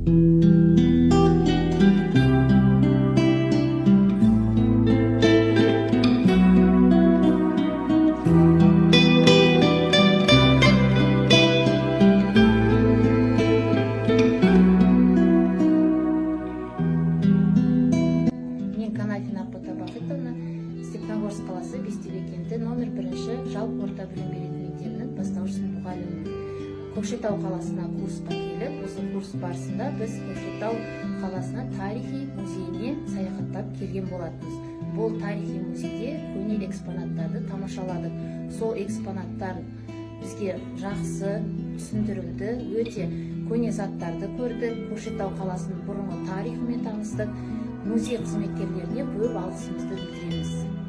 Мен Канафина Апата Бақытовна, Степногорск қаласы Бестөбе кенті номер 1 жалпы орта білім беретін мектебінің бастауыш сынып мұғалімімін. Көкшетау қаласына курсқа келіп, осы курс барысында біз Көкшетау қаласына тарихи музейіне саяхаттап келген болатынбыз. Бұл тарихи музейде көне экспонаттарды тамашаладық. Сол экспонаттар бізге жақсы түсіндірілді, өте көне заттарды көрдік, Көкшетау қаласының бұрынғы тарихымен таныстық. Музей қызметкерлеріне көп алғысымызды білдіреміз.